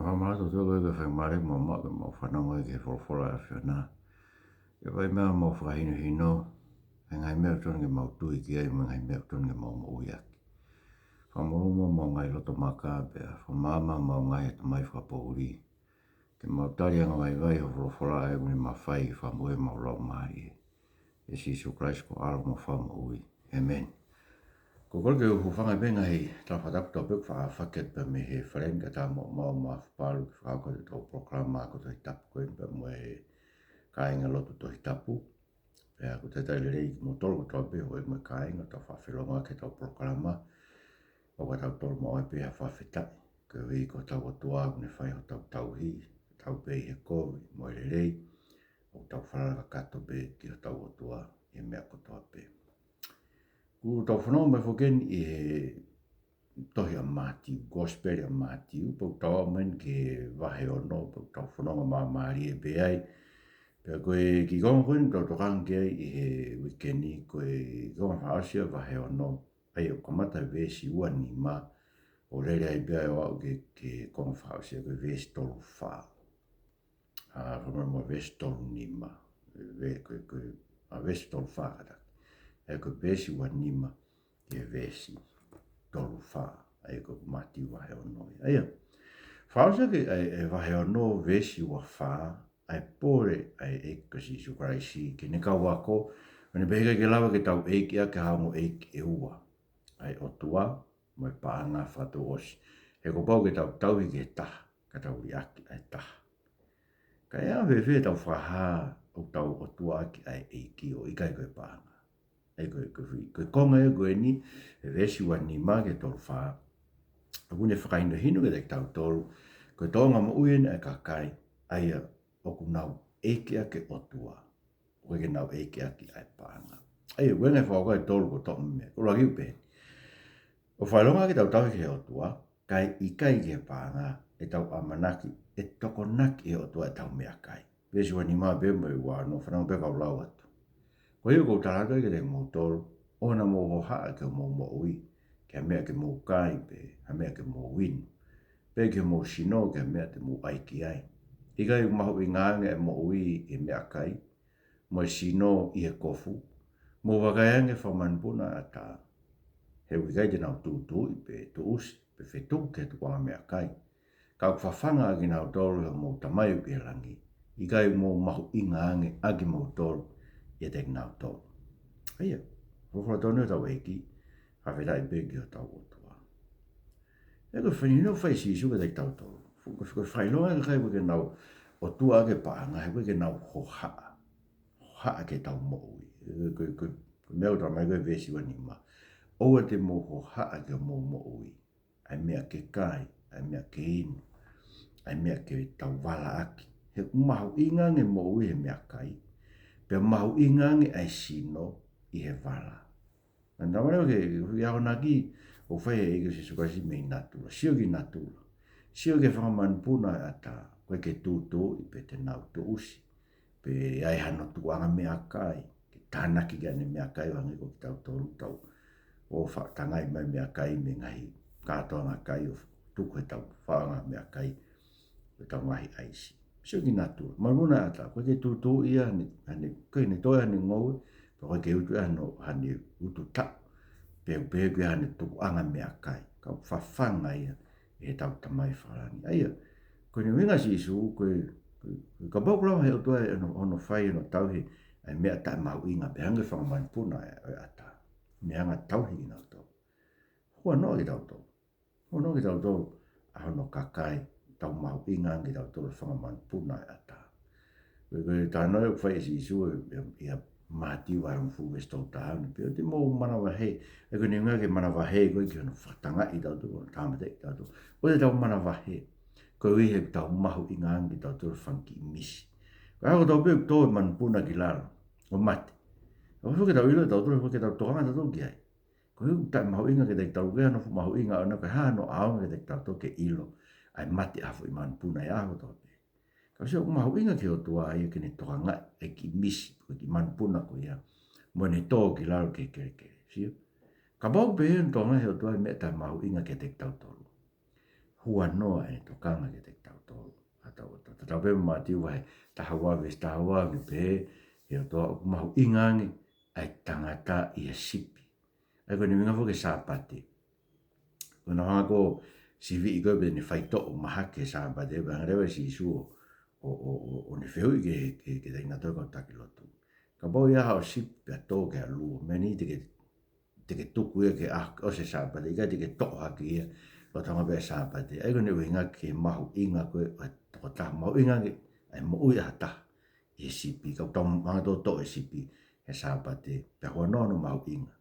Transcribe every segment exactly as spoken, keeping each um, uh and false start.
Fakamālō atu ʻOtua koeʻuhi ko e faingamālie ʻoku mau maʻu ke mau fanongo ai ki he folofola ʻa e ʻAfiona. ʻE fai meʻa mau fakahinohino, ʻa e ngaahi meʻa ʻoku totonu ke mau tui ki ai, mo e ngaahi meʻa ʻoku totonu ke mau moʻui ʻaki. Fakamolū muʻa homau ngaahi loto maka, pea fakamaama homau ngaahi ʻatamai fakapoʻuli, ke mau tali angavaivai hoʻo folofola ʻa ia ʻoku ne mafai ke fakamoʻui homau laumālie. ʻIa Sīsū Kalaisi ko ho ʻAlo mo e Fakamoʻui. ʻĒmeni. Ko e kole ke u hūfanga pē he ngaahi tala fakatapu kotoa pē ʻoku faʻa fakahoko pē mei he fale ni kae ʻatā muʻa homau mafu palu ke fakahoko atu ʻetau polokalama ako Tohi Tapu ko eni pea mo e kāinga lotu Tohi Tapu. Pea ʻoku talitali lelei kimoutolu kotoa pē ʻoku ʻi ai mo e kāinga ʻoku tau faʻa felōngoaki he ʻetau polokalama. ʻOku ʻatautolu maʻu ai pē ha fakafetaʻi koeʻuhi ko hotau ʻOtua ʻoku ne fai hotau tauhi, tau pē ʻi he kovi mo e lelei, ʻoku tau falala kakato pē ki hotau ʻOtua ʻi he meʻa kotoa pē. ʻOku tau fanongo mai foki eni ʻi he tohi ʻa Mātiu, Kosipeli ʻa Mātiu, pea ʻoku tau aʻu mai eni ki he vahe ono, pea ʻoku tau fanongo māmālie pē ai. Pea ko e kiʻi konga ko eni ʻoku tau tokanga ki ai ʻi he uike ni, ko e kiʻi konga fakaʻosi ʻa e vahe ono, ʻa ia ʻoku kamata he veesi ua nima, ʻo lele ai pē ʻo aʻu ki he, ki he konga fakaʻosi ko e veesi tolu fā. ʻA, ko e mo e veesi tolu nima. Ve-, ko e, ko e, ʻa, veesi tolu fā kātaki. ʻA ia ko e veesi ua nima ki he veesi tolu fā. ʻA ia ko Mātiu vahe ono ia. ʻA ia, fakaʻosi ʻaki ʻa e, ʻa e vahe ono veesi ua fā, ʻa e pole ʻa e ʻEiki ko Sīsū Kalaisi ki heʻene kau ako, ʻo ne pehē ʻikai ke lava ke tau ʻeiki ʻaki ha ongo ʻeiki ʻe ua. ʻA e ʻOtua mo e paʻanga fakatouʻosi. He kuo pau ke tau tauhi ki he taha, ka tau liʻaki ʻa e taha. Ka ʻe anga fēfē ʻetau fakahā ʻoku tau ʻOtua ʻaki ʻa e ʻEiki ʻo ʻikai ko e paʻanga? ʻA ia ko e, ko e, ko e konga ia ko eni, he veesi ua nima ki he tolu fā, ʻoku ne fakahinohino kiate kitautolu ko e tōʻonga moʻui eni ʻa e kakai ʻa ia ʻoku nau ʻeiki ʻaki e ʻOtua, ʻoku ʻikai ke nau ʻeiki ʻaki ʻa e paʻanga. ʻA ia, ʻoku ʻi ai e ngaahi fakakaukau ʻe tolu ʻoku toʻo mei ai. Ko e ʻuluaki ʻoku pehē ni: ʻOku fakaʻilonga ʻaki ʻetau tauhi ki he ʻOtua, kae ʻikai ki he paʻanga, ʻetau ʻamanaki ʻe tokonaki ʻe he ʻOtua ʻetau meʻakai. Veesi ua nima pea mo e ua ono, fanongo pē kau lau atu. Ko ia ʻoku ou tala atu ai kiate kimoutolu, ʻoua naʻa mou hohaʻa ki hoʻomou moʻui, ki ha meʻa ke mou kai, pe ha meʻa ke mou inu, pe ki homou sino, ki ha meʻa te mou ʻai ki ai. ʻIkai ʻoku mahuʻinga ange ʻa e moʻui ʻi he meʻakai, mo e sino ʻi he kofu? Mou vakai ange ki he fanga manupuna ʻo e ʻatā, he ʻoku ʻikai te nau tūtuuʻi, pe tuʻusi, pe fetuku ki ha tukuʻanga meʻakai. Ka ʻoku fafanga ʻa kinautolu ʻe hoʻomou Tamai ʻoku ʻi he langi. ʻIkai ʻoku mou mahuʻinga ange ʻa kimoutolu ʻiate kinautolu? ʻA ia, folofola tonu ʻetau ʻEiki, fakafetaʻi pē ki hotau ʻOtua. ʻA ia ko e feinga ʻoku fai ʻe Sīsū kiate kitautolu. Ko e, ko e fakaʻilonga ʻa e kakai ʻoku ʻikai ke nau ʻOtua ʻaki e paʻanga, he ʻoku ʻikai ke nau hohaʻa. Hohaʻa ki heʻetau moʻui. Ko e, ko e, ko e, ko e meʻa ʻoku talamai ko e veesi ua nima: ʻOua te mou hohaʻa ki hoʻomou moʻui, ʻa e meʻa ke kai, ʻa e meʻa ke inu, ʻa e meʻa ke tau vala ʻaki. He ʻoku mahuʻinga ange e moʻui he meʻakai, pea mahuʻinga ange ʻa e sino ʻi he vala. Naʻa tau ʻilo ko e, ko e akonaki ʻoku fai ʻe he ʻEiki ko Sīsū Kalaisi mei natula. Sio ki natula. Sio ki he fanga manupuna ʻo e ʻatā, ʻoku ʻikai ke tūtuuʻi, pe te nau tuʻusi, pe ʻi ai hano tukuʻanga meʻakai ke tānaki ki ai ʻene meʻakai, ʻo hangē ko kitautolu, tau ō faʻa tangai mai meʻakai mei he ngaahi kātoanga kai ʻo tuku heʻetau faʻahinga meʻakai, ʻetau ngaahi ʻaisi. Sio ki natula. Manupuna ʻo e ʻatā, ʻoku ʻikai ke tūtuuʻi ia, haʻane, haʻane, ʻikai ke ne toe haʻane ngoue, pea ʻoku ʻikai ke utu ia hano, haʻane utu taʻu, pe ʻoku pehē ko e hano tukuʻanga meʻakai. Ka ʻoku fafanga ia ʻe heʻetau Tamai fakalangi. ʻA ia, ko hono ʻuhinga ʻa Sīsū, ko e, ko e, ko e kapau ʻoku lava ʻe he ʻOtua ʻo ne, ʻo ne fai, ʻo ne tauhi ʻa e meʻa taʻemahuʻinga, pea hangē ko e fanga manupuna ʻo e, ʻo e ʻatā, ne hanga ʻo tauhi kinautolu, huanoa kitautolu. Huanoa kitautolu ʻa hono kakai, tau mahuʻinga ange kitautolu he fanga manupuna ʻo e ʻatā. Ko e, ko e talanoa ʻoku fai ʻe Sīsū ʻi, ʻi, ʻia Mātiu vahe hongofulu veesi tolu taha, ʻoku ne pehē, ʻoua te mou manavahē. ʻA ia ko hono ʻuhinga ki he manavahē, ʻoku ʻikai ke hano fakatangaʻi kitautolu, ko hono tāmateʻi kitautolu. ʻOua te tau manavahē koeʻuhi he ʻoku tau mahuʻinga ange kitautolu he fanga kiʻi misi. Ko e ʻaho kotoa pē ʻoku tō e manupuna ki lalo ʻo mate, ʻoku ʻikai ke tau ʻilo ʻe tautolu, ʻoku ʻikai ke tau tokanga tautolu ki ai. Ko e taʻemahuʻinga kiate kitautolu, ʻoku ʻikai hano fuʻu mahuʻinga ʻona, ʻoku ʻikai hano ʻaonga kiate kitautolu ke ʻilo ʻa e mate ʻa ha foʻi manupuna he ʻaho kotoa pē. Ka ʻoku mahuʻinga ki he ʻOtua ia ke ne tokangaʻi e kiʻi misi, ko e kiʻi manupuna ko ia, mo ʻene tō ki lalo ki he kelekele. Sio? Kapau ʻoku pehē ʻoku tokangaʻi ʻe he ʻOtua e meʻa taʻemahuʻinga kiate kitautolu, huanoa ʻene tokanga kiate kitautolu. ʻA tau, tau, tau pē Mātiu vahe taha ua veesi taha ua ʻoku pehē, he ʻOtua ʻoku mahuʻinga ange ʻa e tangata ʻi he sipi. ʻA ia ko ʻene ʻuhinga foki ki he Sāpate. Ko ʻene hanga ko e siviʻi ko ē pe ne faitoʻo mahaki he Sāpate, pea hanga leva ʻe Sīsū ʻo, ʻo, ʻo, ʻo, ʻo ne fehuʻi ki he, ki he, ki he taʻengata ʻo e kau taki lotu. Kapau ʻe ʻi ai haʻo sipi pea tō ke ʻalu, meʻa ni te ke, te ke tuku ia ke ʻaho, ʻosi e Sāpate, ʻikai te ke toʻo hake ia, lolotonga pē ʻa e Sāpate. ʻA ia ko ʻene ʻuhinga ki he mahuʻinga ko ē ʻo e tokotaha, mahuʻinga ange ʻa e moʻui ʻa ha taha ʻi he sipi, ka tau hanga ʻo toʻo e sipi he Sāpate, pea huanoa hono mahuʻinga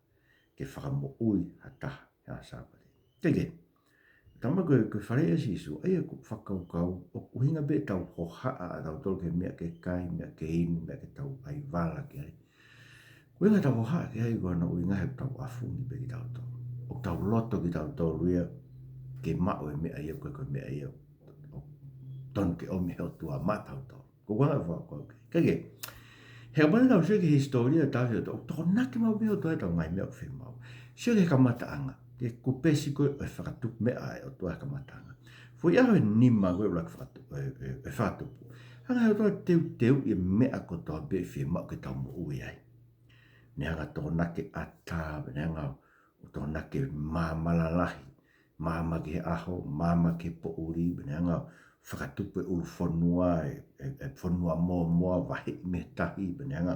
ke fakamoʻui ha taha he Sāpate. Teʻeki, tama ko e, ko e faleʻi ʻa Sīsū, ʻa ia ko e fakakaukau, ʻoku ʻuhinga pē ʻetau hohaʻa ʻatautolu ki he meʻa ke kai, meʻa ke inu, meʻa ke tau ʻai vala ki ai. Ko e ʻuhinga ʻetau hohaʻa ki ai ko hono ʻuhinga he ʻoku tau ʻafungi pē kitautolu. ʻOku tau loto kitautolu ia ke maʻu e meʻa ia, ko e, ko e meʻa ia ʻoku tonu ke ʻomi he ʻOtua maʻatautolu. Ko e ʻuhinga ʻeku fakakaukau ki ai. Kae kehe, he ʻoku pau ke tau sio ki he hisitōlia ʻo e tauhi ʻo e ʻOtua, ʻoku tokonaki maʻu pē ʻe he ʻOtua ʻetau ngaahi meʻa ʻoku fiemaʻu. Sio ki he kamataʻanga, ki he kupesi ko ē ʻo e fakatupu meʻa ʻa e ʻOtua he kamataʻanga. Foʻi ʻaho ʻe nima ko ē ʻuluaki fakatu-, ʻe, ʻe, ʻe fakatupu. Hanga ʻe he ʻOtua ʻo teuteuʻi e meʻa kotoa pē ʻe fiemaʻu ke tau moʻui ai. Ne hanga ʻo tokonaki e ʻatā, ne hanga ʻo tokonaki e maama lalahi, maama ki he ʻaho, maama ki he poʻuli, pea ne hanga ʻo fakatupu e ʻulu fonua, e, e, e fonua mōmoa, vaheʻi mei he tahi, pea ne hanga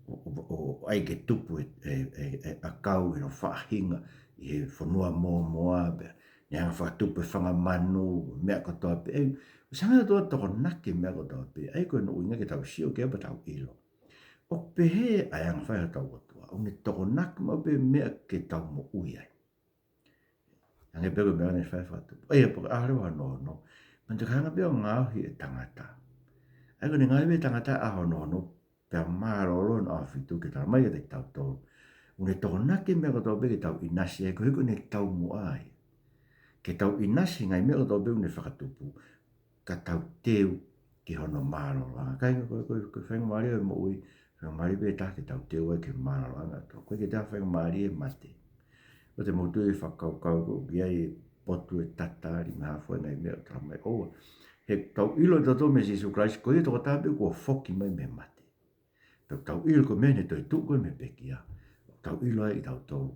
ʻo, ʻo, ʻo, ʻo ʻai ke tupu e, e, e, e ʻakau ʻi hono faʻahinga ʻi he fonua mōmoa, pea ne hanga ʻo fakatupu e fanga manu, meʻa kotoa pē. ʻE, ʻosi hanga ʻe he ʻOtua ʻo tokonaki e meʻa kotoa pē. ʻA ia ko hono ʻuhinga ke tau sio ki ai pea tau ʻilo. ʻOku pehē ʻa e anga fai hotau ʻOtua. ʻOku ne tokonaki maʻu pē e meʻa ke tau moʻui ai. Hangē pē ko e meʻa naʻe fai fakatupu. ʻA ia, pea ko e ʻaho leva hono ono, manatuʻi ko e hanga pē ʻo ngaohi e tangata. ʻA ia ko ʻene ngaohi pē e tangata he ʻaho hono ono, pea mālōlō hono ʻaho fitu ke tala mai kiate kitautolu, ʻoku ne tokonaki e meʻa kotoa pē ke tau ʻinasi ai, koeʻuhi ko ʻene taumuʻa ia ke tau ʻinasi he ngaahi meʻa kotoa pē ʻoku ne fakatupu, ka tau teu ki hono mālōlōʻanga. Kāinga, ko e, ko e, ko e faingamālie ʻo e moʻui, faingamālie pē ʻe taha ke tau teu ai ki he mālōlōʻanga ʻo e ʻOtua. ʻOku ʻikai ke toe ʻi ai ha faingamālie ʻi he mate. ʻOku te mou tui e fakakaukau ko ē ʻoku ʻi ai e potu ʻe tata, lima hafu, ngaahi meʻa ʻoku tala mai, ʻoua. He ʻoku tau ʻilo ʻe tautolu meia Sīsū Kalaisi, ko ia tokotaha pē kuo foki mai mei he mate. Pea ʻoku tau ʻilo ko e meʻa ne toetuʻu ko ē mei he pekia, ʻoku tau ʻilo ai ʻe tautolu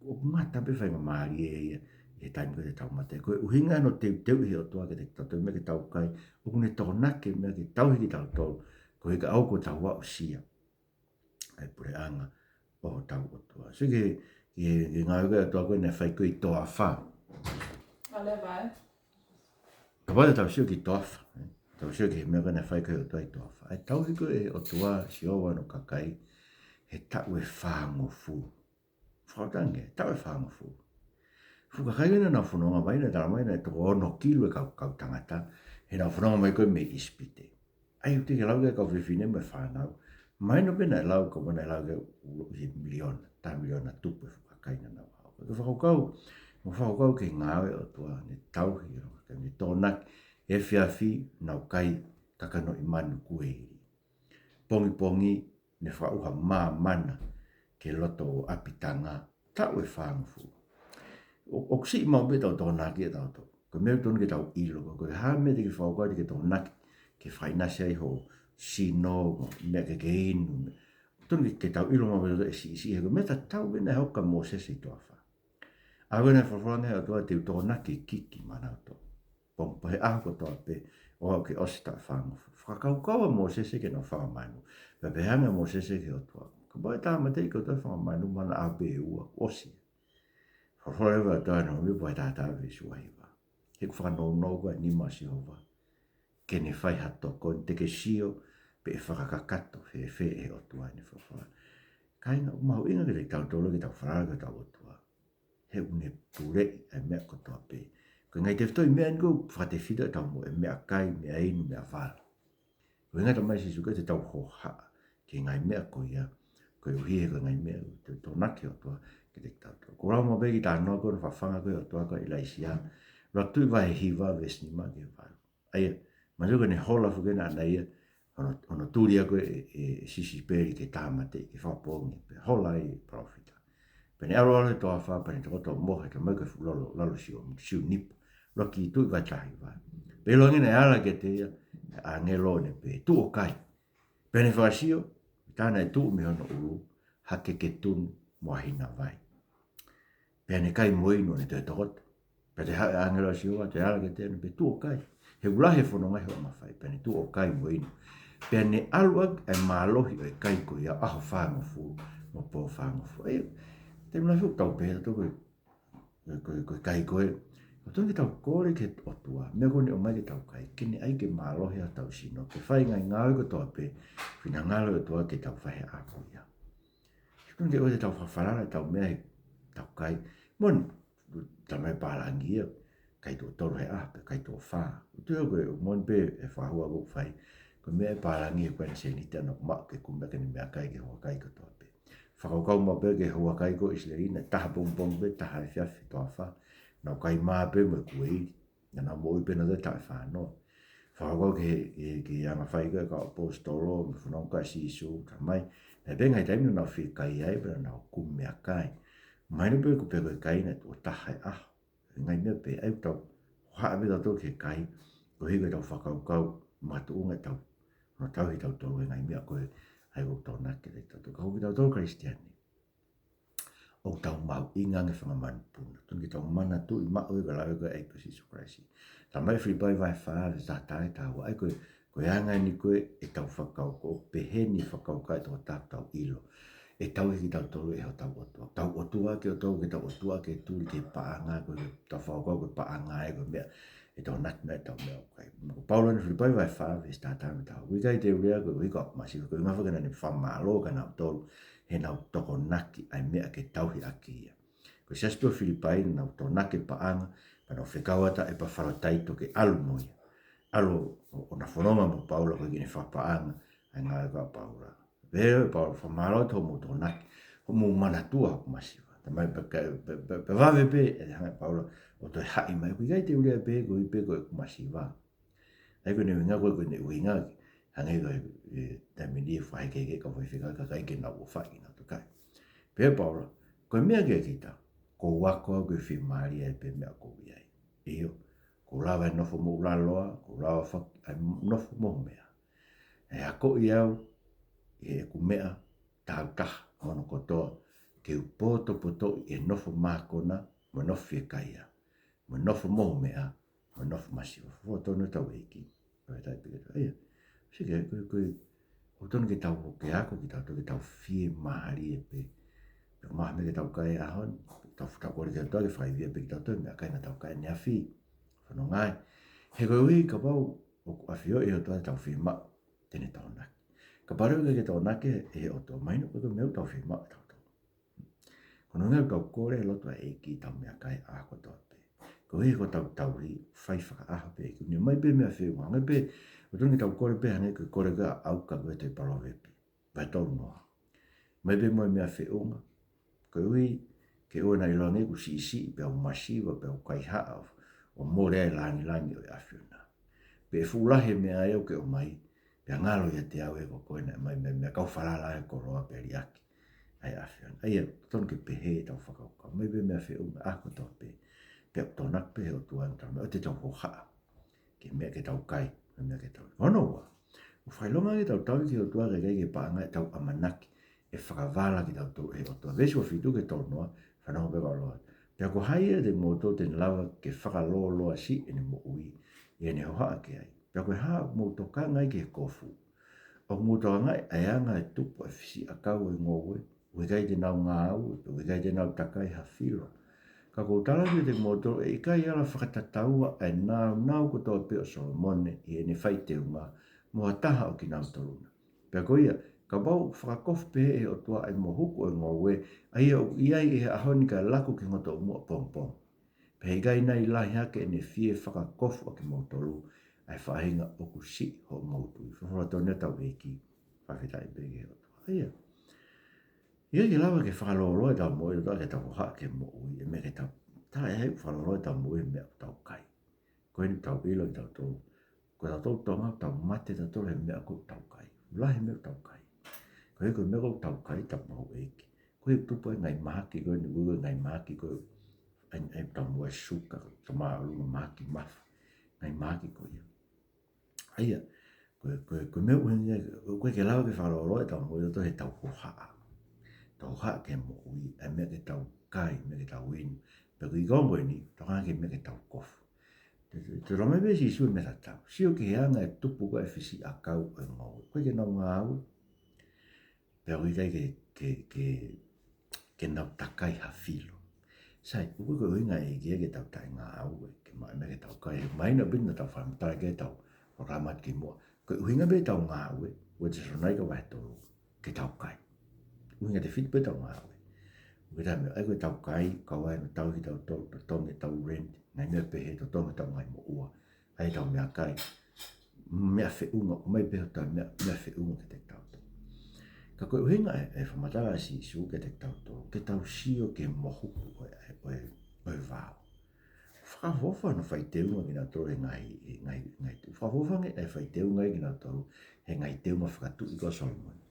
ʻoku ngata pē faingamālie ia ʻi he taimi ko ē te tau mate. Ko e ʻuhinga hono teuteuʻi ʻe he ʻOtua kiate kitautolu e meʻa ke tau kai, ʻoku ne tokonaki e meʻa ke tauhi kitautolu, koeʻuhi ka ʻoku tau aʻusia ʻa e puleʻanga ʻo hotau ʻOtua. Sio ki he, ki he, ki he ngāue ko ē ʻa e ʻOtua ko ē naʻe fai ko ē ʻi he toafa. ʻAle vai. Kapau te tau sio ki he toafa, ē? Tau sio ki he meʻa ko ē naʻe fai ko ē ʻe he ʻOtua ʻi he toafa. ʻA e tauhi ko ē ʻe he ʻOtua, Sihova, hono kakai he taʻu ʻe fāngofulu. Fakatangi, taʻu ʻe fāngofulu. Fuʻu kakai ko ē naʻa nau fononga mai, naʻe tala mai naʻe toko ono kilu e kau, kau tangata, he naʻa nau fononga mai ko ē mei ʻIsipite. ʻA ia ʻoku teʻeki lau ki ai e kau fefine mo e fānau. Mahino pē naʻe lau, ka naʻe lau ki ai ʻo aʻu ki he miliona, taha miliona tupu e fuʻu kakai naʻa nau haʻu. Ko e fakakaukau, mo e fakakaukau ki he ngāue ʻa e ʻOtua, ne tauhi ʻa e kakai, ne tokonaki, efiafi nau kai kakanoʻi manu kueili. Pongipongi ne fakaʻuha māmani ki he loto ʻo ʻapitanga, taʻu ʻe fāngofulu. ʻO, ʻoku siʻi maʻu pē ʻetau tokonaki ʻatautolu. Ko e meʻa ʻoku tonu ke tau ʻilo, ko e hā e meʻa te ke fakakaukau te ke tokonaki ke fakaʻinasi ai ho sino, meʻa ke ke inu, meʻa. ʻOku tonu ke, ke tau ʻilo maʻu pē ʻe siʻisiʻi, he ko e meʻa tatau pē naʻe hoko kia Mōsese ʻi he toafa. ʻA ia ko ʻene folofola ange ʻe he ʻOtua, te u tokonaki e kiki maʻanautolu. Pongipongi, he ʻaho kotoa pē, ʻo aʻu ki he ʻosi taʻu ʻe fāngofulu. Fakakaukau ʻa Mōsese ki heʻenau fanga manu. Pea pehē ange ʻa Mōsese ki he ʻOtua, kapau ʻe tāmateʻi kitautolu ʻe he fanga manu, mana ʻaho pē ʻe ua, ʻosi. Folofola leva ʻa e ʻOtua ʻi he Nōmipa vahe taha taha veesi ua hiva: He ʻoku fakanounou ko ē ʻa e nima ʻo Sihova ke ne fai ha tokoni, te ke sio pe ʻe fakakakato fēfē ʻe he ʻOtua ʻene folofola. Kāinga, ʻoku mahuʻinga kiate kitautolu ke tau falala ki hotau ʻOtua, he ʻoku ne puleʻi ʻa e meʻa kotoa pē. Ko e ngaahi tefitoʻi meʻa eni ʻoku fakatefito ʻetau moʻui, meʻakai, meʻa inu, meʻa vala. Ko e ʻuhinga ʻoku talamai ʻe Sīsū Kalaisi ke tau hohaʻa ki he ngaahi meʻa ko ia, koeʻuhi he ko e ngaahi meʻa ʻoku tokonaki ʻe he ʻOtua kiate kitautolu. Ko e lau maʻu pē kiʻi talanoa ko ē hono fafanga ko ē ʻe he ʻOtua ko ē ʻa ʻIlaisiā, ʻUluaki Tuʻi vahe hiva veesi nima ki he valu. ʻA ia, manatuʻi ko ʻene hola foki ʻena ʻana ia, hono, hono tuli ia ko ē ʻe, ʻe, ʻe Sisipeli ke tāmateʻi, ke fakapoongi, pea hola ai e palōfita. Pea ne ʻalu ʻo ʻalu he toafa, pea ne tokoto ʻo mohe, talamai ko e fuʻu lolo, lalo siu, siunipa, ʻUluaki Tuʻi vahe taha hiva. Pea ʻiloange naʻe ala kiate ia ʻa e ʻāngelo ʻo ne pehē, Tuʻu ʻo kai. Pea ne fakasio, tā naʻe tuʻu mei hono ʻulu ha keketunu mo ha hina vai. Pea ne kai mo inu ʻo ne toe tokoto. Pea toe haʻu e ʻāngelo ʻa Sihova, toe ala kiate ia ʻo ne pehē, Tuʻu ʻo kai. He ʻoku lahi e fononga ʻi hoʻo mafai. Pea ne tuʻu ʻo kai mo inu. Pea ne ʻalu ʻaki ʻa e mālohi ʻo e kai ko ia ʻaho fāngofulu mo e pō fāngofulu. ʻA ia, taimi lahi ʻoku tau pehē ʻe tautolu ko e, ko e, ko e kai ko ē, ʻoku totonu ke tau kole ki he ʻOtua, meʻa ko ē ʻoku ne ʻomai ke tau kai, ke ne ʻai ke mālohi hotau sino, ke fai e ngaahi ngāue kotoa pē, finangalo e ʻOtua ke tau fai he ʻaho ko ia. Totonu ke ʻoua te tau fakafalala ʻetau meʻa he tau kai. Moʻoni, talamai pālangi ia, kai tuʻo tolu he ʻaho, pe kai tuʻo fā. ʻOku ou tui ko e moʻoni pē e fakahua ʻoku fai. Ko e meʻa e pālangi he ko ʻene sēniti ʻana ʻoku maʻu ke kumi ʻaki ʻene meʻakai ki he houa kai kotoa pē. Fakakaukau maʻu pē ki he houa kai ko ē ʻIsileli, naʻe taha pongipongi pē, taha efiafi, toafa. Nau kai mā pē mo e kueili. Naʻa nau moʻui pē nautolu taʻu ʻe fā noa. Fakakaukau ki he, ki he, ki he anga fai ko ē ʻa e kau ʻaposetolo, mo e fononga ʻa Sīsū, talamai. Naʻe pē ngaahi taimi naʻa nau fie kai ai, pea naʻa nau kumi meʻakai. Mahino pē ko e pē ko e kai naʻe tuʻo taha he ʻaho. Ngaahi meʻa pē, ʻa ia ʻoku tau hohaʻa pē tautolu ki he kai, koeʻuhi ko ʻetau fakakaukau makatuʻunga ʻetau, ʻoku tauhi tautolu he ngaahi meʻa ko ē, ʻa ia ʻoku tokonaki kiate tautolu. Ka ko kitautolu Kalisitiane, ʻoku tau mahuʻinga ange fanga manupuna. Totonu ke tau manatuʻi maʻu e ka lave ko ē ʻa e ʻEiki ko Sīsū Kalaisi. Talamai Filipai vahe fā, veesi taha taha ki he taha ua, ʻa ia ko e, ko e anga eni ko ē ʻetau fakakaukau, ʻoku pehē ni e fakakaukau ʻa e tokotaha ʻoku tau ʻilo. ʻE tauhi kitautolu ʻe hotau ʻOtua. Tau ʻotua ʻaki ʻo tau ke tau ʻotua ke tuli ki he paʻanga, ko ʻetau fakakaukau ko e paʻanga ē ko e meʻa ʻe tokonaki mai ʻetau meʻakai. Ko Paula ʻi he Filipai vahe fā, veesi taha taha mo e taha ua. ʻOku ʻikai te u lea koeʻuhi ko ʻeku masiva, ko e ʻuhinga foki naʻa ne fakamālō kia nautolu heʻenau tokonaki ʻa e meʻa ke tauhi ʻaki ia. Ko e siasi pē ʻo Filipai naʻa nau tokonaki e paʻanga, pea nau fekau atu ʻa ʻEpafalotaito ke ʻalu mo ia. ʻAlu ʻo, ʻo na fononga mo Paula koeʻuhi ke ne fakapaʻanga ʻa e ngāue ko ē ʻa Paula. Pehē ʻe Paula, fakamālō atu hoʻomou tokonaki, hoʻomou manatua hoku masiva. Talamai pē, pē, pē, pē vave pē ʻe hanga ʻe Paula ʻo toe haʻi mai, ʻoku ʻikai te u lea pē koeʻuhi pē ko ʻeku masiva. ʻA ia ko ʻene ʻuhinga ko ē, ko ʻene ʻuhinga, hangē ko e, e, taimi ni ʻe fai ke, ke kau faifekau kakai ke nau ʻofaʻi ke nau tokai. Pehē ʻe Paula, ko e meʻa kiate kita, ʻoku ou ako au ke fiemālie ai pē he meʻa ʻoku ou ʻi ai. ʻIo, ʻoku ou lava e nofo moʻulaloa, ʻoku ou lava fak-, ʻa e nofo mohumeʻa. ʻE akoʻi au ʻe heʻeku meʻa tāutaha ʻi hono kotoa, ke u potopotoʻi e nofo mākona, mo e nofo fiekaia, mo e nofo mohumeʻa, mo e nofo masiva. Fua tonu ʻetau ʻEiki. Ko e tai pika tu. ʻA ia. Sike, ko e, ko e, ʻoku totonu ke tau, ke ako kitautolu ke tau fiemālie pē. Pea ko e meʻa ke tau kai he ʻaho ni, tau fuʻu kole ki he ʻOtua ke fakaivia pē kitautolu he meʻakai naʻa tau kai ʻaneafi. Fanongo ai. He koeʻuhi kapau ʻoku ʻafioʻi ʻe he ʻOtua te tau fiemaʻu, te ne tokonaki. Kapau ʻoku ʻikai ke tokonaki ʻe he ʻOtua, mahino ko e meʻa ʻoku tau fiemaʻu ʻe tautolu. Ko hono ʻuhinga ʻoku tau kole he lotu ʻa e ʻEiki ʻetau meʻakai ʻaho kotoa pē. Koeʻuhi ko ʻetau tauhi, fai fakaʻaho pē ʻEiki. Ne ʻomai pē meʻa feʻunga, hangē pē, ʻoku totonu ke tau kole pē hangē ko e kole ko ē ʻa ʻAuka ko ē ʻi he Palōvepi. Vahe tolu noa. ʻOmai pē mo e meʻa feʻunga. Koeʻuhi, ke ʻoua naʻa ʻiloange ʻeku siʻisiʻi, pea u masiva, pea u kaihaʻa, ʻo mole ai e langilangi ʻo e ʻAfiona. Pe ʻe fuʻu lahi e meʻa ʻoku ke ʻomai, pea ngalo ʻiate au ʻa e ko koe naʻe ʻomai e meʻa, meʻa kau falala ai e koloa pea liʻaki ʻa e ʻAfiona. ʻA ia, totonu ke pehē ʻetau fakakaukau. ʻOmai pē meʻa feʻunga ʻaho kotoa pē. Pea tokonaki pē ʻe he ʻOtua ʻetau meʻa, ʻoua te tau hohaʻa ki he meʻa ke tau kai, mo e meʻa ke tau. Hono ua, ʻoku fakaʻilonga ke tau tauhi ki he ʻOtua kae ʻikai ki he paʻanga ʻetau ʻamanaki ʻe fakavala kitautolu ʻe he ʻOtua. Veesi ua fitu ki he tolu noa, fanongo pē kau loa. Pea ko hai ia ʻiate kimoutolu te ne lava ke fakalōloa siʻi ʻene moʻui, ʻi heʻene hohaʻa ki ai? Pea ko e hā ʻoku mou tokanga ai ki he kofu, ʻoku mou tokangaʻi ʻa e anga e tupu ʻa e fisiʻi ʻakau ʻo e ngoue, ʻoku ʻikai te nau ngāue, ʻoku ʻikai te nau takai ha filo? Ka ʻoku ou tala atu kiate kimoutolu, ʻe ʻikai ala fakatataua ʻa e nāunau kotoa pē ʻo Solomone ʻi heʻene fai teunga mo ha taha ʻo kinautolu na. Pea ko ia, kapau ʻoku fakakofu pehē ʻe he ʻOtua ʻa e mohuku ʻo e ngoue, ʻa ia ʻoku ʻi ai ʻi he ʻaho ni kae laku ki he ngotoʻumu ʻapongipongi, pea ʻe ʻikai nai lahi hake ʻene fie fakakofu ʻa kimoutolu, ʻa e faʻahinga ʻoku siʻi hoʻomou tui? Folofola tonu ʻetau ʻEiki, fakafetaʻi pē ki he ʻOtua. ʻA ia, ʻikai ke lava ke fakalōloa ʻetau moʻui, ʻe taha ke tau hohaʻa ki he moʻui, ʻe meʻa ke tau, tā ʻe hai ʻoku fakalōloa ʻetau moʻui he meʻa ʻoku tau kai. Ko eni ʻoku tau ʻilo kitautolu, ko tautolu Tonga, tau mate tautolu he meʻa ʻoku tau kai. Lahi e meʻa ʻoku tau kai. Ko e, ko e meʻa ʻoku tau kai, tau maʻu ʻEiki. Ko e tupu ai e ngaahi mahaki ko eni, ko e ngaahi mahaki ko e ʻAi, ʻai tau mo e suka, tau māʻolunga mahaki mafu, ngaahi mahaki ko ia. ʻA ia, ko e, ko e, ko e meʻa ʻuhinga, ʻoku ʻikai ke lava ke fakalōloa ʻetau moʻui ʻatautolu heʻetau hohaʻa. Tau hohaʻa ki he moʻui, ʻa e meʻa ke tau kai, meʻa ke tau inu. Pea ko e konga ko eni, tau hanga ki he meʻa ke tau kofu. Te, te, te lama pē Sīsū e meʻa tatau. Sio ki he anga e tupu ko ē e fisiʻiʻakau ʻo e ngoue. ʻOku ʻikai ke nau ngāue. Pea ʻoku ʻikai ke, ke, ke, ke nau takai ha filo. Sai, ʻoku ʻikai ko e ʻuhinga ia ke, ke tau taʻengāue, ke maʻu e meʻa ke tau kai. Mahino pē naʻa tau fakamatala ki ai ʻetau polokalama kimuʻa. Ko e ʻuhinga pē ʻetau ngāue, ua Tesalonaika vahe tolu, ke tau kai. ʻUhinga tefito pē ʻetau ngāue. ʻOku ʻikai ko e meʻa, ʻai ko ʻetau kai, kau ai ʻenau tauhi kitautolu, totongi ʻetau rent, ngaahi meʻa pehē, totongi ʻetau ngaahi moʻua. ʻAi ʻetau meʻakai, meʻa feʻunga, ʻomai pē hotau meʻa, meʻa feʻunga kiate kitautolu. Ka ko e ʻuhinga e, e fakamatala ʻa Sīsū kiate kitautolu, ke tau sio ki he mohuku ʻo e, ʻo e, ʻo e vao. Fakaʻofoʻofa hono fai teunga kinautolu he ngaahi, he ngaahi, ngaahi tuʻi. Fakaʻofoʻofa ange e fai teunga kinautolu he ngaahi teunga fakatuʻi ko Solomone.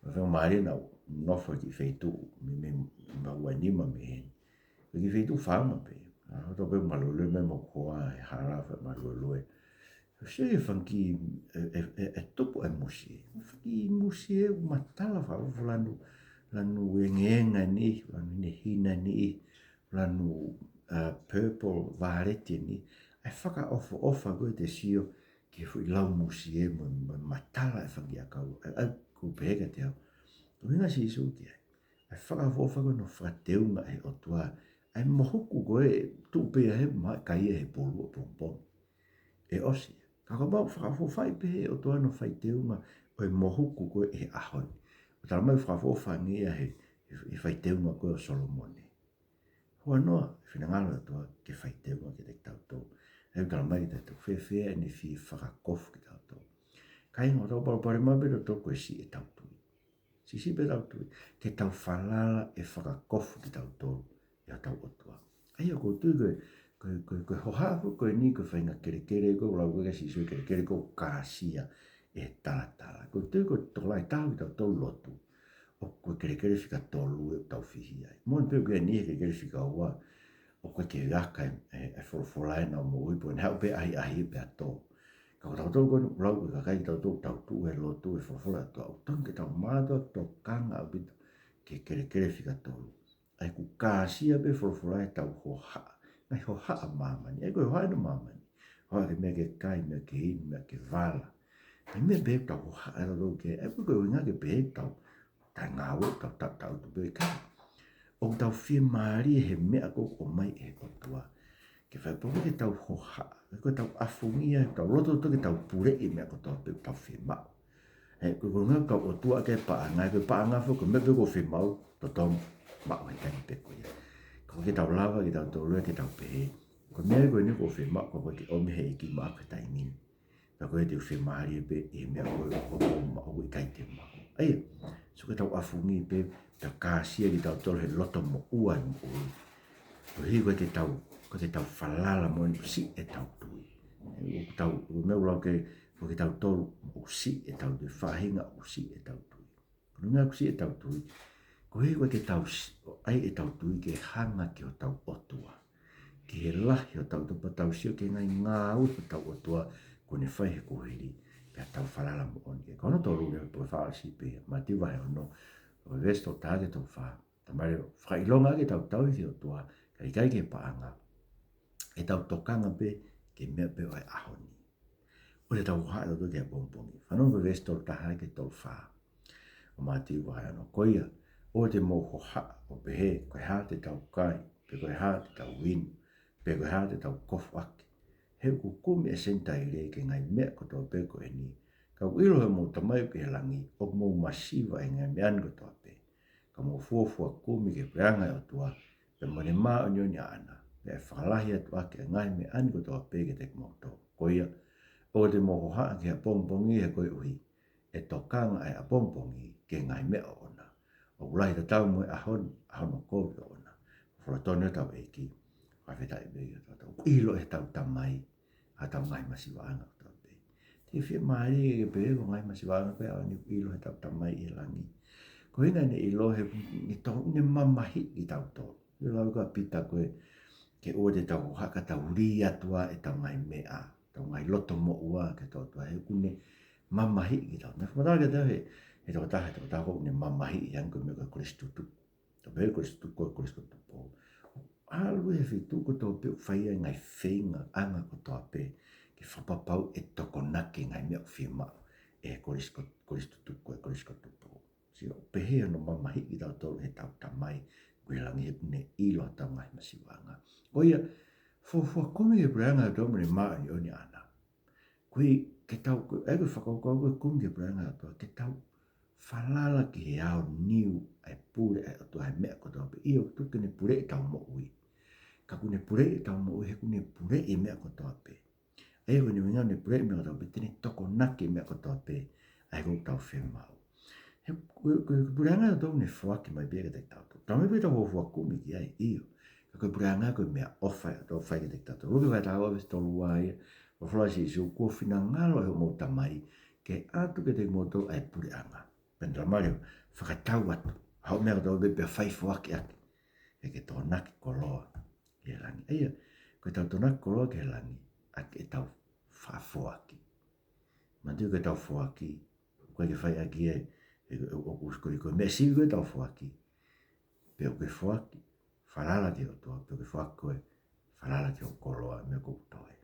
Meʻa fakamālie naʻa ku nofo ki he feituʻu, mei, mei, mei Vaunima mei heni. Ko e kiʻi feituʻu faama pē. ʻA, hoko atu pē māluelue mei mo koa e hala fai māluelue. Sio e fanga kiʻi, e, e, e, e tupu e musie. Fanga kiʻi musie matala fakaʻofoʻofa, lanu, lanu engeenga ni, lanu hinehina ni, lanu, ʻa, purple, violet ni. ʻAi fakaʻofoʻofa ko ē te sio ki he foʻi lau musie mo, mo matala e fanga kiʻi ʻakau. ʻAi, ʻai, ʻoku pehē kiate au. Ko e ʻuhinga ʻa Sīsū ki ai. ʻAi fakaʻofoʻofa ko hono fakateunga ʻe he ʻOtua ʻa e mohuku ko ē, tuʻu pē ia he maʻa kai ia he pulu ʻapongipongi. ʻE ʻosi. Ka kapau fakaʻofoʻofaʻi pē ʻe he ʻOtua hono fai teunga ʻo e mohuku ko ē he ʻaho ni. ʻO talamai fakaʻofoʻofa ange ia he, he, he fai teunga ko ē ʻo Solomone. Huanoa, finangalo ʻOtua ke fai teunga kiate kitautolu. ʻE talamai kiate kitautolu, fēfē ʻene fie fakakofu kitautolu. Kāinga, ʻoku tau palopalema pē ʻatautolu ko e siʻi ʻetau tui. Siʻisiʻi pē ʻetau tui, ke tau falala ʻe fakakofu kitautolu ʻe hotau ʻOtua. ʻA ia ʻoku ou tui ko e, ko e, ko e, ko e hohaʻa ko eni ko e faʻahinga kelekele ko ē ʻoku lau ko ē ʻe Sīsū, kelekele ko ē ʻoku kāsia ʻe he talatala. ʻOku ou tui ko e tokolahi taha kitautolu lotu, ʻoku ko e kelekele fika tolu ʻoku tau fihia ai. Moʻoni pē ʻoku ʻi ai e kelekele fika ua, ʻoku ʻikai ke aka e, e, e folofola ʻenau moʻui, pea ne haʻu pē ʻahiʻahi pea tō. Ka ko tautolu ko eni ʻoku lau ko e kakai kitautolu ʻoku tau tuʻu he lotu he folofola ʻa e ʻOtua, ʻoku totonu ke tau mātuʻaki tokanga ʻaupito ki he kelekele fika tolu. ʻA ia ʻoku kāsia pē folofola ʻetau hohaʻa. Ngaahi hohaʻa ʻa māmani. ʻA ia ko e hohaʻa ʻa māmani, hohaʻa ki he meʻa ke kai, meʻa ke inu, meʻa ke vala. Ngaahi meʻa pē ʻoku tau hohaʻa ʻatautolu ki ai. ʻA ia ʻoku ʻikai ko e ʻuhinga ke pehē ʻoku tau taʻengāue, tau, tau, tau tuʻu pē, ʻikai. ʻOku tau fiemālie he meʻa ko ē ʻoku ʻomai ʻe he ʻOtua. Ke fai pē ke tau hohaʻa, ko ʻetau ʻafungia, tau loto ʻatautolu ke tau puleʻi e meʻa kotoa pē ʻoku tau fiemaʻu. He ko e konga ʻoku tau ʻotua ʻaki e paʻanga, ko e paʻanga foki ko e meʻa pē ʻoku fiemaʻu, totonu, maʻu he taimi pē ko ia. Ka ʻoku ʻikai ke tau lava kitautolu ia ke tau pehē, ko e meʻa ko eni ʻoku fiemaʻu, ko e ke ʻomi he ʻEiki maʻaku he taimi ni. Pea ko e te u fiemālie pē ʻi he meʻa ko ē ʻoku ou maʻu, ʻikai te u maʻu. ʻA ia, sio ki heʻetau ʻafungi pē, tau kāsia kitautolu he loto moʻua ʻi he moʻui. Koeʻuhi ʻoku ʻikai ke tau, ʻoku ʻikai ke tau falala moʻoni, siʻi ʻetau tui. ʻOku tau, ʻoku meʻa ʻoku lau ke, ʻoku ʻikai ke tau tolu, ʻoku siʻi ʻetau tui, faʻahinga ʻoku siʻi ʻetau tui. Ko e ʻuhinga ʻoku siʻi ʻetau tui, koeʻuhi ʻoku ʻikai ke tau s-, ʻai ʻetau tui ke hanga ki hotau ʻOtua. Ki he lahi hotau ʻOtua, pea tau sio ki he ngaahi ngāue hotau ʻOtua kuo ne fai he kuohili, pea tau falala moʻoni ki ai. Ko hono tolu leva, pea fāʻasi pē, Mātiu vahe ono, ʻo e veesi tolu taha ki he tolu fā. Talamai, fakaʻilonga ʻaki ʻetau tauhi ki he ʻOtua, kae ʻikai ki he paʻanga. ʻEtau tokanga pē ki he meʻa pē ʻo e ʻaho ni. ʻOua te tau hohaʻa ʻatautolu ki he ʻapongipongi. Fanongo ki he veesi tolu taha ki he tolu fā ʻo Mātiu vahe ono. Ko ia, ʻoua te mou hohaʻa ʻo pehē, ko e hā te tau kai, pe ko e hā te tau inu, pe ko e hā te tau kofu ʻaki. He ʻoku kumi ʻe he Senitaile ki he ngaahi meʻa kotoa pē ko eni. Ka ʻoku ʻilo ʻe hoʻomou Tamai ʻoku ʻi he langi ʻoku mou masiva ʻi he ngaahi meʻa ni kotoa pē. Ka mou fuofua kumi ki he puleʻanga ʻo e ʻOtua, pea mo ʻene māʻoniʻoni ʻaʻana, pea ʻe fakalahi atu ʻaki ʻa e ngaahi meʻa ni kotoa pē kiate kimoutolu. Ko ia, ʻoua te mou hohaʻa ki he ʻapongipongi, he koeʻuhi ʻe tokanga ʻa e ʻapongipongi ki he ngaahi meʻa ʻoʻona. ʻOku lahi tatau mo e ʻaho ni, ʻa hono kovi ʻoʻona. Folofola tonu ʻetau ʻEiki, fakafetaʻi pē ʻi hotau ʻOtua. ʻOku ʻilo ʻe hotau Tamai ʻa hotau ngaahi masivaʻanga kotoa pē. Te ke fiemālie ke pehē ko e ngaahi masivaʻanga ko ē ʻa e ʻaho ni ʻoku ʻilo ʻe hotau Tamai ʻi he langi. Ko e ʻuhinga ʻene ʻilo he, ʻene tokanga, ʻene mamahiʻi kitautolu. Lau ʻa Pita ko ē, ke ʻoua te tau haka tau lī atu ʻa ʻetau ngaahi meʻa, ʻetau ngaahi loto moʻua ki he ʻOtua, he ʻoku ne mamahiʻi kitautolu. Naʻe fakamatala kiate au ʻe he tokotaha, he tokotaha ko ē ʻoku ne mamahiʻi ange ko e meʻa ko e Kolisi Tutuku. Tau pehē Kolisi Tutuku, ko e Kolisi ko Tupou. ʻAlu he feituʻu kotoa pē ʻoku fai ai e ngaahi feingaʻanga kotoa pē ke fakapapauʻi ʻe tokonaki e ngaahi meʻa ʻoku fiemaʻu ʻe he Kolisi ko, Kolisi Tutuku, ko e Kolisi ko Tupou. Sio, pehē hono mamahiʻi kitautolu ʻe heʻetau Tamai ʻoku ʻi he langi, he ʻoku ne ʻilo ʻetau ngaahi masivaʻanga. Ko ia, fuofua kumi ki he puleʻanga ʻo e ʻOtua mo ʻene māʻoniʻoni ʻaʻana. Ko ia, ke tau, ko e, ʻa ia ko e fakakaukau ko e kumi ki he puleʻanga ʻo e ʻOtua, ke tau falala ki he aoniu ʻa e pule ʻa e ʻOtua he meʻa kotoa pē. ʻIo, ʻoku tuku ke ne puleʻi ʻetau moʻui. Ka ʻoku ne puleʻi ʻetau moʻui, he ʻoku ne puleʻi e meʻa kotoa pē. ʻA ia ko ʻene ʻuhinga ʻoku ne puleʻi e meʻa kotoa pē, te ne tokonaki e meʻa kotoa pē ʻa ia ʻoku tau fiemaʻu. He ko, ko, ko e puleʻanga ʻo e ʻOtua ʻoku ne foaki mai pē ia kiate kitautolu. Talamai pē ke tau fuofua kumi ki ai, ʻio. Ka ko e puleʻanga ko e meʻaʻofa ia ʻoku fai kiate kitautolu. Luke vahe taha ua veesi tolu ua ia, ʻoku folofola ʻa Sīsū, kuo finangalo ʻe hoʻomou Tamai ke ʻatu kiate kimoutolu ʻa e puleʻanga. Pea ne talamai leva, fakatau atu hoʻo meʻa kotoa pē pea fai foaki ʻaki, he ke tokonaki koloa ki he langi. ʻA ia, ko ʻetau tokonaki koloa ki he langi, ʻaki ʻetau faʻa foaki. Manatuʻi ko ʻetau foaki, ʻoku ʻikai ke fai ʻaki e, e, ʻo, ʻo, ʻo, ko e, ko e meʻa sivi ko ē ʻetau foaki. Pea ʻoku ke foaki, falala ki he ʻOtua, pea ʻoku ke foaki koe, falala ki hoʻo koloa, meʻa ʻoku toe.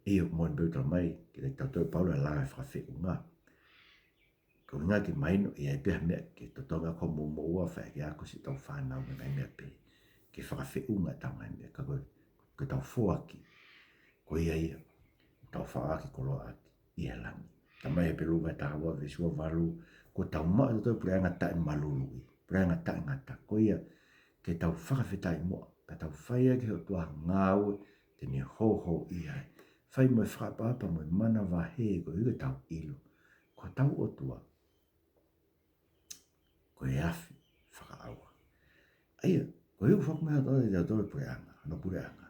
ʻIo, moʻoni pē ʻoku talamai kiate kitautolu ʻe Paula ʻa e langa e fakafeʻunga. Ko e ʻuhinga ke mahino ʻe ʻi ai pē ha meʻa ke totongi ʻaki hoʻomou moʻua, fai ke ako siʻetau fānau mo e ngaahi meʻa pehē, ke fakafeʻunga ʻetau ngaahi meʻa, ka ko e, ko ʻetau foaki, ko ia ia ʻoku tau foaki koloa ʻaki ʻi he langi. Talamai ʻe Hepelū vahe taha ua veesi ua valu, kuo tau maʻu ʻe tautolu e puleʻanga taʻemalului, puleʻanga taʻengata. Ko ia, ke tau fakafetaʻi muʻa, pea tau fai ʻaki ki he ʻOtua ha ngāue te ne hōhōʻia ai. Fai mo e fakaʻapaʻapa mo e manavahē koeʻuhi ke tau ʻilo ko hotau ʻOtua ko e afi fakaʻauha. ʻA ia, koeʻuhi ʻoku foaki mai ʻe he ʻOtua kiate kitautolu e puleʻanga, hono puleʻanga,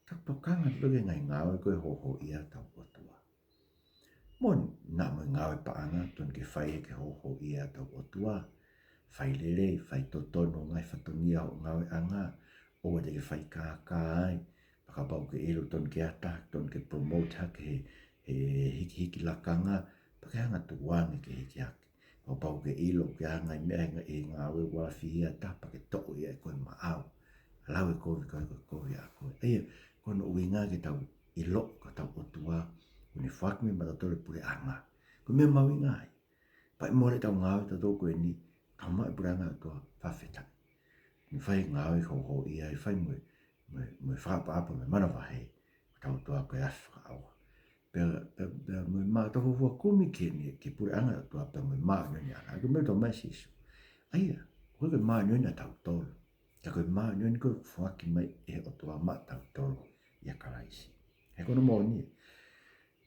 tau tokanga atu ki he ngaahi ngāue ko ē ʻe hōhōʻia ai hotau ʻOtua. Moʻoni, naʻa mo e ngāue paʻanga, tonu ke fai ia ke hōhōʻia ai hotau ʻOtua. Fai lelei, fai totonu e ngaahi fatongia hoʻo ngāueʻanga, ʻoua te ke fai kākā ai, pea kapau ʻoku ke ʻilo tonu ke ʻatā, tonu ke promote hake he, he hikihiki lakanga, pea ke hanga ʻo tukuange ke hiki hake. Kapau ʻoku ke ʻilo ʻoku ke ʻi ai ha ngaahi meʻa he ngā-, he ngāue ʻoku ʻalu ʻo fihi ʻatā, pea ke toʻo ia ʻe koe maʻau. Lau e kovi ko ē, ko e kovi ʻa koe. ʻA ia, ko hono ʻuhinga ke tau ʻilo ko hotau ʻOtua ʻoku ne foaki mai maʻatautolu e puleʻanga. Ko e meʻa mahuʻinga ia. Pea ʻi he mole ʻetau ngāue ʻatautolu ko eni, tau maʻu e puleʻanga ʻo e ʻOtua, fakafetaʻi. Ne fai e ngāue ke hōhōʻia ai, fai mo e, mo e, mo e fakaʻapaʻapa mo e manavahē ko hotau ʻOtua ko e afi fakaʻauha. Pea, pea, pea mo e mā-, tau fuofua kumi ki he, ki he puleʻanga ʻo e ʻOtua pea mo e māʻoniʻoni ʻaʻana. Ko e meʻa ʻoku talamai ʻe Sīsū. ʻA ia, ʻoku ʻikai ko e māʻoniʻoni ʻatautolu, ka ko e māʻoniʻoni ko ē ʻoku foaki mai ʻe he ʻOtua maʻatautolu ʻia Kalaisi. He ko hono moʻoni,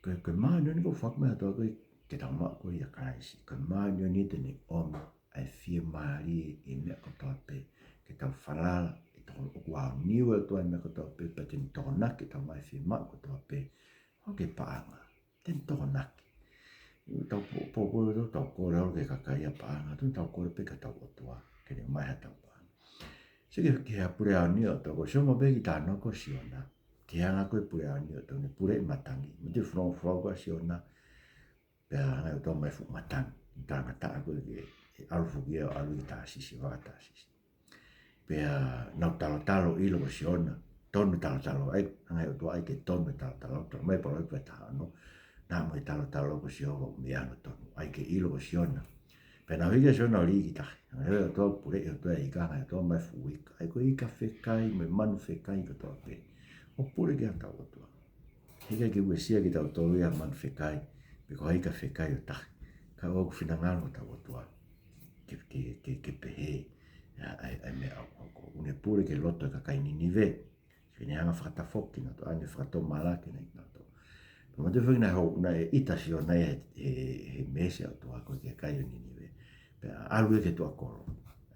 ko e, ko e māʻoniʻoni ko ē ʻoku foaki mai ʻe he ʻOtua ko ē ke tau maʻu ko ē ʻia Kalaisi, ko e māʻoniʻoni te ne ʻomi ʻa e fiemālie ʻi he meʻa kotoa pē, ke tau falala ʻi he toko-, ʻoku aoniu ʻa e ʻOtua ʻi he meʻa kotoa pē, pea te ne tokonaki ʻetau ngaahi fiemaʻu kotoa pē, ʻo ke paʻanga. Te ne tokonaki. Tau po-, po-, po-, tau, tau kole ʻalu ki he kakai ʻa paʻanga, tau, tau kole pē ki hotau ʻOtua ke ne ʻomai haʻatau paʻanga. Sio ki he, ki he puleʻanga ʻo e ʻOtua, ko e sio maʻu pē ki he talanoa ko ē ʻo Siona. Ki he anga ko ē e puleʻanga ʻo e ʻOtua, ne puleʻi e matangi. Manatuʻi e fononga folau ko ē ʻa Siona, pea hanga ʻe he ʻOtua ʻo ʻomai e fuʻu matangi. Talangataʻa ko ē ke, ke ʻalu foki ia ʻo ʻalu ki Tāsisi, vaka Tāsisi. Pea nau talotalo ʻilo ko Siona. Tonu e talotalo, ʻai, hanga ʻe he ʻOtua ʻai ke tonu e talotalo, talamai ʻe Palōvepi vahe taha ono, naʻa mo e talotalo ko Sihova ʻoku mei ai hono tonu. ʻAi ke ʻilo ko Siona. Pea nau hiki ʻa Siona ʻo lī ki tahi. Hanga ʻe he ʻOtua ʻo puleʻi, ʻOtua e ika, hanga ʻe he ʻOtua ʻo ʻomai e fuʻu ika. ʻAi ko e ika fekai, mo e manu fekai kotoa pē, ʻo pule ki ai hotau ʻOtua. Heʻikai ke uesia kitautolu ia ʻe ha manu fekai, pe ko ha ika fekai ʻo tahi. Ka ʻoku finangalo hotau ʻOtua ke, ke, ke, ke pehē ʻa e, ʻa e, ʻa e meʻa ʻoku hoko. ʻOku ne pule ki he loto ʻo e kakai Ninive. Ke ne hanga ʻo fakatafoki kinautolu, ʻa ʻene fakatomala kinautolu. Pea manatuʻi foki naʻe hou, naʻe ʻita ʻa Siona ia he, he, he meesi ʻa e ʻOtua ko ē ki he kakai ʻo Ninive. Pea ʻalu ia ki he tuʻa kolo.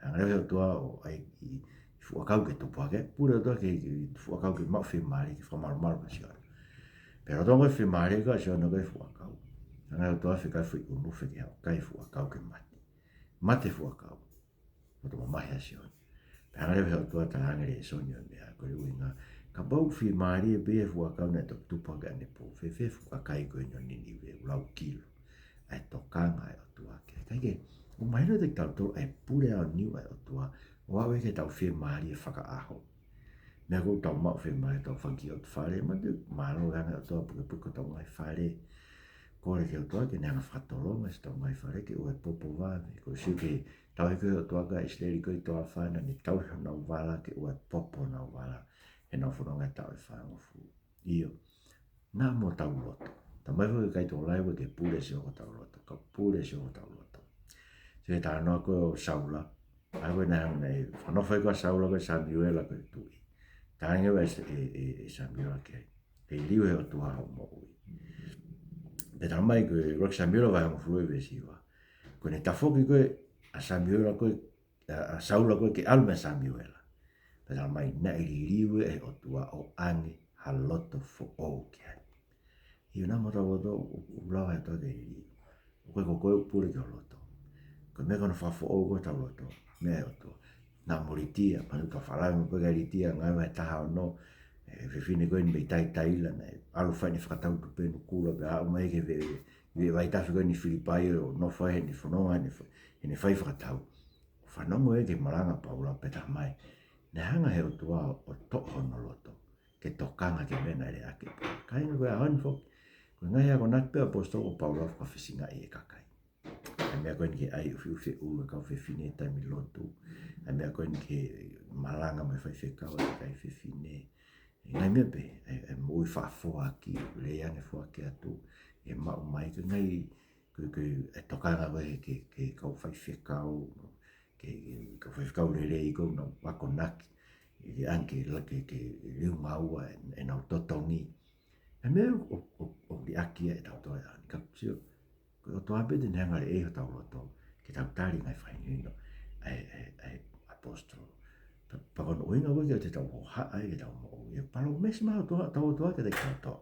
Hanga ʻe he ʻOtua ʻo ʻai e fuʻu ʻakau ke tupu hake, pule e ʻOtua ki he, ki he fuʻu ʻakau ke maʻu fiemālie ke fakamalumalu kia Siona. Pea lolotonga e fiemālie ko ē ʻa Siona ko e fuʻu ʻakau, hanga ʻe he ʻOtua ʻo fekau e foʻi ʻunufe ke haʻu ʻo kai e fuʻu ʻakau ke mate. Mate e fuʻu ʻakau, loto mamahi ʻa Siona. Pea Hanga leva he ʻOtua ʻo talaange e lēsoni ʻo e meʻa, ko e ʻuhinga, kapau ʻoku fiemālie pē ʻa e fuakava naʻe toki tupu hake ʻanepō, fēfē e fuʻu kakai ko eni ʻo Ninive, ʻoku laukilo ʻa e tokanga ʻa e ʻOtua ki ai. Kae kehe, ʻoku mahino kiate kitautolu ʻa e pule aoniu ʻa e ʻOtua, ʻo aʻu ki heʻetau fiemālie fakaʻaho. Meʻa ʻoku tau maʻu fiemālie, tau fakaʻotu fale, manatuʻi mālō e anga e ʻOtua pukepuke hotau ngaahi fale. Kole ki he ʻOtua ke ne hanga ʻo fakatolonga siʻetau ngaahi fale ke ʻoua ʻe popo vave. Ko e sio ki he tauhi ko ē ʻa e ʻOtua ki ʻIsileli ko ē ʻi he toafa, naʻa ne tauhi honau vala ke ʻoua ʻe popo honau vala heʻenau fononga he taʻu ʻe fāngofulu. ʻIo, naʻa mo hotau loto. Talamai foki ʻe he kakai tokolahi ʻoku ʻikai ke pule siʻi hotau loto, ka pule siʻi hotau loto. Sio ki he talanoa ko ē ʻo Saula, ʻa ia ko ē naʻe, naʻe fakanofo ai ko ē ʻa Saula ko ē ʻe Samiuela ko e tuʻi. Talaange ʻe, ʻe, ʻe, ʻe Samiuela ki ai, ʻe liliu ʻe he ʻOtua hoʻo moʻui. Pea talamai ko e ʻuluaki Samiuela vahe hongofulu veesi hiva, ko ʻene tafoki ko ē ʻa Samiuela ko ē, ʻa, ʻa Saula ko ē ke ʻalu meia Samiuela, pea talamai naʻe liliu ʻe he ʻOtua ʻo ʻoange ha loto foʻou ki ai. ʻIo, naʻa mo hotau loto, ʻoku, ʻoku lava ʻe he ʻOtua ke liliu. ʻOku ʻikai ko koe ʻoku pule ki ho loto. Ko e meʻa ko ē naʻe fakafoʻou ko ē hotau loto, meʻa ʻa e ʻOtua. Naʻa mo Litia, manatuʻi ka fakalave mo e pō kia Litia, Ngāue vahe taha ono, ʻa e fefine ko eni mei Taitaila, naʻe ʻalu ʻo fai ʻene fakatau tupenu kula, pea aʻu mai ki he veʻe, veʻe vaitafe ko eni ʻi Filipai, ʻo nofo ai heʻene fononga, heʻene fa-, heʻene fai fakatau. Fanongo ia ki he malanga ʻa Paula, pea talamai naʻe hanga ʻe he ʻOtua ʻo toʻo hono loto ke tokanga ki he meʻa naʻe lea ʻaki ʻe Paula. Kāinga, ko e ʻaho ni foki, ko e ngaahi akonaki pē ʻa e ʻaposetolo ko Paula ʻoku fakafisingaʻi ʻe he kakai. ʻA e meʻa ko eni ki he ʻai ʻufiʻufi e ʻulu ʻa e kau fefine he taimi lotu. ʻA e meʻa ko eni ki he malanga mo e faifekau ʻa e kakai fefine. ʻA e ngaahi meʻa pehē, ʻa e, ʻa e moʻui fakafoaki, lelei ange foaki atu, ʻe maʻu mai, ko e ngaahi, ko e, ko e, ʻa e tokanga ko ē ki he, ki he kau faifekau, ki he, ki he kau faifekau lelei ko ē ʻoku nau akonaki, ʻi he ʻange ke la-, ke, ke liunga ua ʻe, ʻenau totongi. ʻA e meʻa ʻoku, ʻoku, ʻoku liʻaki ia ʻe tautolu ʻa e ʻaho ni, ka ʻoku sio, ko e ʻOtua pē te ne hanga ʻo lelei hotau loto, ke tau tali e ngaahi fakahinohino ʻa e, ʻa e, ʻa e ʻaposetolo. Pea, pea ko hono ʻuhinga ko ē ke tau hohaʻa ai ke tau moʻui, ʻe palōmesi mai hotau ʻOtua, hotau ʻOtua kiate kitautolu.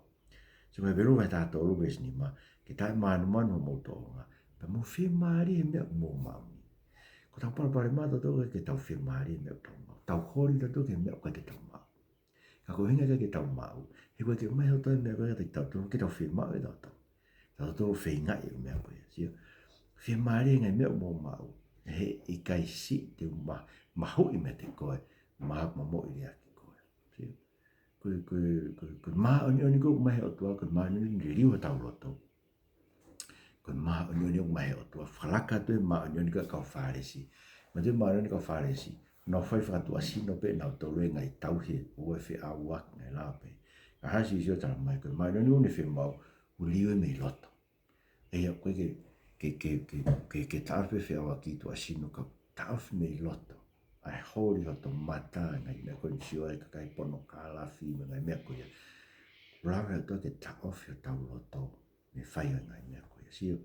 Sio ki he Hepelū vahe taha tolu veesi nima, ke taʻemānumanu hoʻomou tōʻonga, pea mou fiemālie he meʻa ʻoku mou maʻu ni. Ko ʻetau palopalema ʻatautolu ko ē ke tau fiemālie he meʻa ʻoku tau maʻu. Tau holi ʻatautolu ki he meʻa ʻoku ʻikai ke tau maʻu. Ka ko e ʻuhinga ʻikai ke tau maʻu, he ʻoku ʻikai ke ʻomai ʻe he ʻOtua e meʻa ko ē kiate kitautolu ke tau fiemaʻu ʻe tautolu. Tautolu feingaʻi e meʻa ko ia. Sio, fiemālie he ngaahi meʻa ʻoku mou maʻu, he ʻikai siʻi te u ma-, mahuʻi meiate koe, ma-, mamoʻi liʻaki koe. Sio, ko e, ko e, ko e, ko e māʻoniʻoni ko ē ʻoku ʻomai ʻe he ʻOtua, ko e māʻoniʻoni liliu hotau loto. Ko e māʻoniʻoni ʻoku ʻomai ʻe he ʻOtua, fakalaka atu e māʻoniʻoni ki he kau Fālesi. Manatuʻi e māʻoniʻoni ʻa e kau Fālesi, nau fai fakatuʻasino pē nautolu he ngaahi tauhi ʻoku ʻikai feʻauaki, ngaahi lave pē. Ka hā ʻa Sīsū ʻo talamai ko e māʻoniʻoni ʻoku ne fiemaʻu, ʻoku liliu ia mei loto. ʻA ia, ʻoku ʻikai ke, ke, ke, ke, ke taʻofi pē feʻauaki tuʻasino, ka taʻofi mei loto. ʻA e holi hoto mata, ngaahi meʻa ko eni, sio ai ki he kakai ponokalafi, mo e ngaahi meʻa ko ia. Lava ʻe he ʻOtua ke taʻofi hotau loto mei he fai ʻa e ngaahi meʻa ko ia. Sio,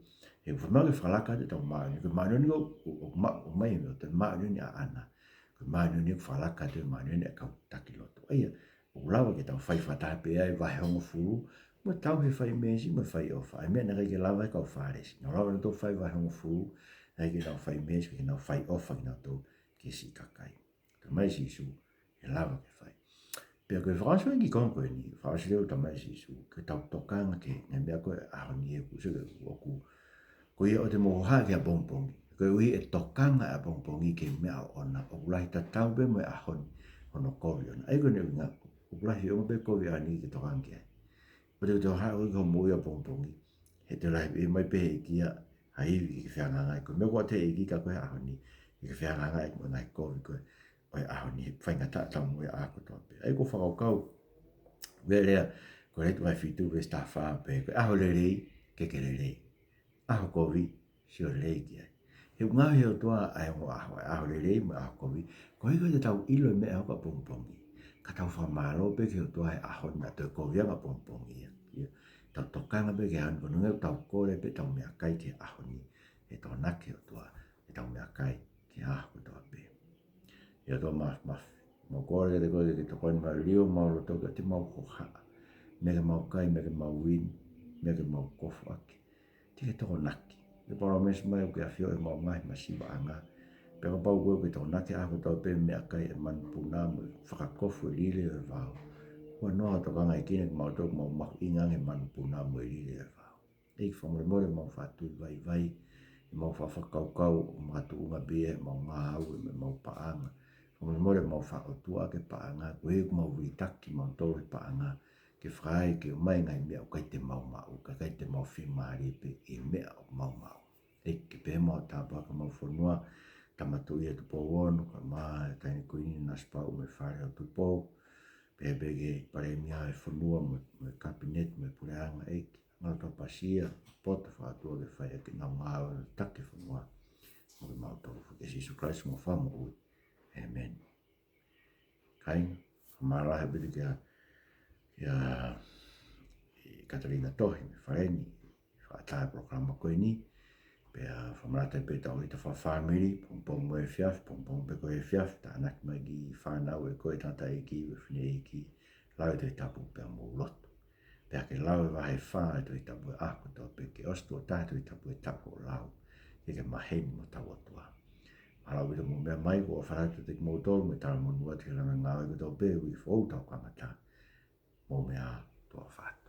he ʻoku fiemaʻu ke fakalaka atu ʻetau māʻoniʻoni, ko e māʻoniʻoni ʻoku, ʻoku, ʻoku ma-, ʻoku ʻomai ʻe he ʻOtua, māʻoniʻoni ʻaʻana. Ko e māʻoniʻoni ʻoku fakalaka atu e māʻoniʻoni ʻa e kau taki lotu. ʻA ia, ʻoku lava ke tau fai fakataha pē ʻa e vahe hongofulu, mo e tauhi e fai meesi, mo e fai ʻofa. ʻA e meʻa naʻe ʻikai ke lava ʻe he kau Fālesi. Naʻa nau lava nautolu ʻo fai vahe hongofulu, naʻe ʻikai ke nau fai meesi, ʻikai ke nau fai ʻofa kinautolu ki he siʻi kakai. Talamai ʻe Sīsū, ʻe lava ke fai. Pea ko e fakaʻosi ʻa e kiʻi konga ko eni, fakaʻosi leva ʻo talamai ʻe Sīsū, ke tau tokanga ki he ngaahi meʻa ko ē ʻo e ʻaho ni, he ʻoku sio ʻoku, ko ia ʻoua te mou hohaʻa ki he ʻapongipongi. Koeʻuhi ʻe tokanga ʻa e ʻapongipongi ki he meʻa ʻoʻona, ʻoku lahi tatau pē mo e ʻaho ni hono kovi ʻona. ʻA ia ko hono ʻuhinga, ʻoku lahi feʻunga pē kovi ʻaho ni ke tokanga ki ai. ʻOua te ke hohaʻa ʻi hoʻo moʻui ʻapongipongi, he te lahi mai pē ʻe he ʻEiki ha ivi ke ke fehangahangai. Ko e meʻa ʻoku ʻoatu ʻe he ʻEiki kiate koe he ʻaho ni, ke ke fehangahangai mo e ngaahi kovi ko ē ʻo e ʻaho ni, he faingataʻa ʻetau moʻui ʻa e ʻaho kotoa pē. ʻA ia ko e fakakaukau, ʻoku lea ko Laitu vahe fitu veesi taha fā pē, ko e ʻaho lelei, ke ke lelei. ʻAho kovi, sio lelei ki ai. He ʻoku ngaohi ʻe he ʻOtua ʻa e ongo ʻaho, ʻa e ʻaho lelei mo e ʻaho kovi, koeʻuhi ko ʻetau ʻilo e meʻa ʻoku ʻapongipongi, ka tau fakamālō pē ki he ʻOtua he ʻaho ni, naʻa toe kovi ange ʻapongipongi ia. Ia, tau tokanga pē ki he ʻaho ni, ko hono ʻuhinga ʻoku tau kole pē ʻetau meʻakai ki he ʻaho ni, he tokonaki ʻe he ʻOtua ʻetau meʻakai ki he ʻaho kotoa pē. ʻE ʻOtua Māfimafi, mau kole kiate koe ke ke tokoni mai, liliu homau loto, ke ʻoua te mau hohaʻa. Meʻa ke mau kai, meʻa ke mau inu, meʻa ke mau kofuʻaki, te ke tokonaki. Ke palōmesi mai ʻoku ke ʻafioʻi homau ngaahi masivaʻanga, Pea kapau ko ē ʻoku ke tokonaki ʻa e ʻaho kotoa pē meʻakai ʻa e manupuna mo e fakakofu ʻo e lile ʻo e vao, huanoa ʻa e tokanga ʻa e ʻEiki kiate kimautolu ʻoku mau mahuʻinga ange he manupuna mo e lile ʻo e vao. ʻEiki, fakamolemole ʻemau faʻa tui vaivai, ʻemau faʻa fakakaukau ʻoku makatuʻunga pē ia ʻi heʻemau ngāue mo ʻemau paʻanga. Fakamolemole ʻemau faʻa ʻotua ʻaki e paʻanga, koeʻuhi ʻoku mau vilitaki kimautolu he paʻanga, ke fai ke ʻomai e ngaahi meʻa ʻoku ʻikai te mau maʻu, kae ʻikai te mau fiemālie pē ʻi he meʻa ʻoku mau maʻu. ʻEiki, pea ke mau tāpuakiʻi homau fonua, Tama Tuʻi ʻa Tupou Ono, kae ʻumaʻā e Taʻahine Kuini Nanasipauʻu mo e Fale ʻo Tupou, pehē pē ki he Palēmia ʻo e fonua mo, mo e Kapineti mo e Puleʻanga, ʻEiki. Ngalo tau pasia, poto fakaʻotua ke fai ʻaki ʻenau ngāue ʻo taki e fonua. Mo kimautolu, ʻia Sīsū Kalaisi homau Fakamoʻui. ʻĒmeni. Kāinga, mālō ʻaupito kia, kia Katalina Tohi mei Faleni, fakaʻatā e polokalama ko eni. Pea fakamanatu pē ʻetau ʻita fakafāmili, pongipongi mo e efiafi, pongipongi pē ko e efiafi, tānaki mai ki he fānau ʻa e ko e tangataʻeiki, ʻa e fineʻeiki, lau e Tohi Tapu pea mou lotu. Pea ke lau e vahe fā ʻo e Tohi Tapu he ʻaho kotoa pē, ke ʻosi tuʻo taha e Tohi Tapu he taʻu ʻoku lau, ke ke maheni mo hotau ʻOtua. Mālō ʻaupito hoʻomou meʻa mai, ʻoku ou ʻofa atu kiate kimoutolu, mo e talamonū atu ki he ngāue kotoa pē, uike foʻou tau kamata. Mou meʻa ā, tuʻa ʻofa atu.